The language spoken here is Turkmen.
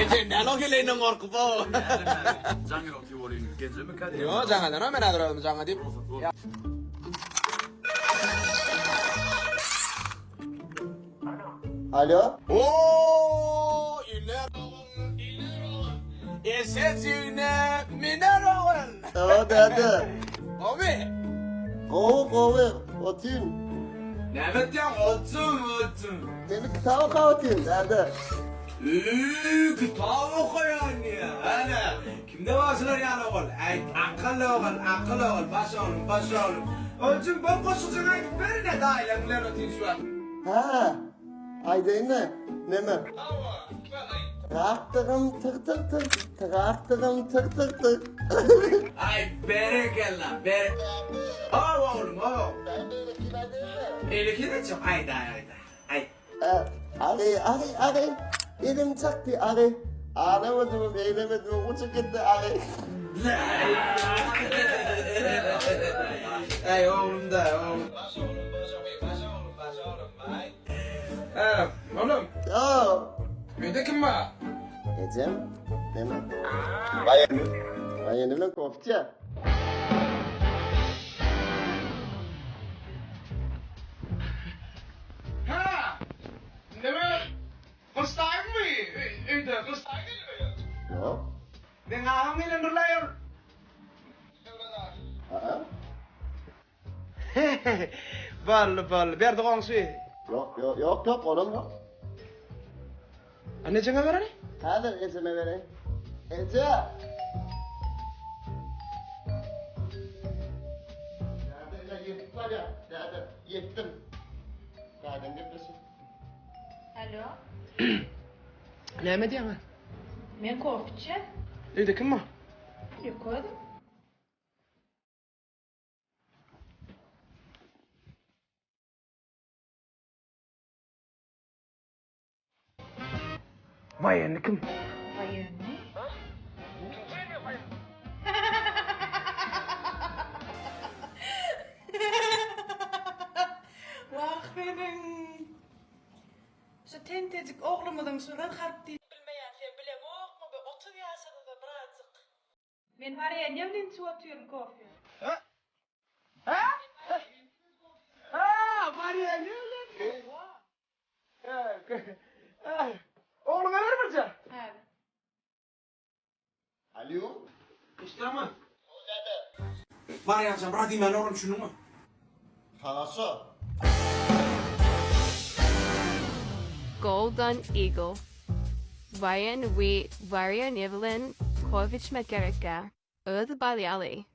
Sen näl o heleýinden gorkup-ow. Jaň ýok diýip bolýan. Genjemika diýip. Ýok, jaň edenok men häzir özüm jaňa diýip. Alo. Oo, iner ogul, iner ogul. Eşejigine miner ogul. Hawa däde. Gowy. Gowy gowy. Otyn. Näme etýäň, otun, otun. Men kitap okap otyryn däde. Üü, kitap okaýan diýýä. Hana, kimde bar şular ýaly ogul? Äý, akylly ogul, akylly ogul, baş oglum, baş oglum. Oljum, bir goşujyk aýdyp ber ine, daýylaň bilen otyryn şu wagt. Hä, aýdaýynmy? Neme? Hawa, aýt. Trakdygym tyg tyg tyg, trakdygym tyg tyg tyg. Aý, berekella, bere. Hawa oglum, hawa. Ben beýlekini aýdaýynmy? Beýlekini aýtjak, aýdaý, aýdaý. Aýt. Agy, agy, agy, elim çakdy, agy. Ağlamadym, eýlemedim, uçup gitdi, agy. Äý, oglum da, oglum. Baş oglum, baş oglum, baş oglum, baş oglum, aý. Hä, oglum. Ýo. Öýde kim bar? Ejem, neme? Baýany. Baýany bilen kofe içýär. Hä! Neme? Gylyçdaýyňmy öýde? Gylyçdaýy geldi öýe? Ýok. Meň agam gelendir-laý ol. Aa. Boldy, boldy. Berdi goňşy. Ýok, ýok, ýok, ýok, olam ýok. A nejeňe bereli? Häzir ejeme bereýin. Eje! Däde, ine ýetip barýan. Däde, ýetdim. Dädeň gepleşik. Alo. Näme edýäň a? Men kofe içýän. Öýde kim bar? Ýok özüm. Waýenni kim? Waýenni? Wah seniň. Şu tentejik oglumyzyň şular harp diýip bilmeýän sen bileňokmy be 30 ýaşadada birazjyk. Men warenýe bilen içip otyryn kofe. Hä? Hä? Hä, warenýe bilen? Ogluňa ber birje. Häzir. Alýo. Eşidýäňmi? Barýançam bir diýmän oglum düşündiňmi? Haraşo. Golden Eagle. Waýen we warýa bilen kofe içmek gerekkä. Özi barýaly.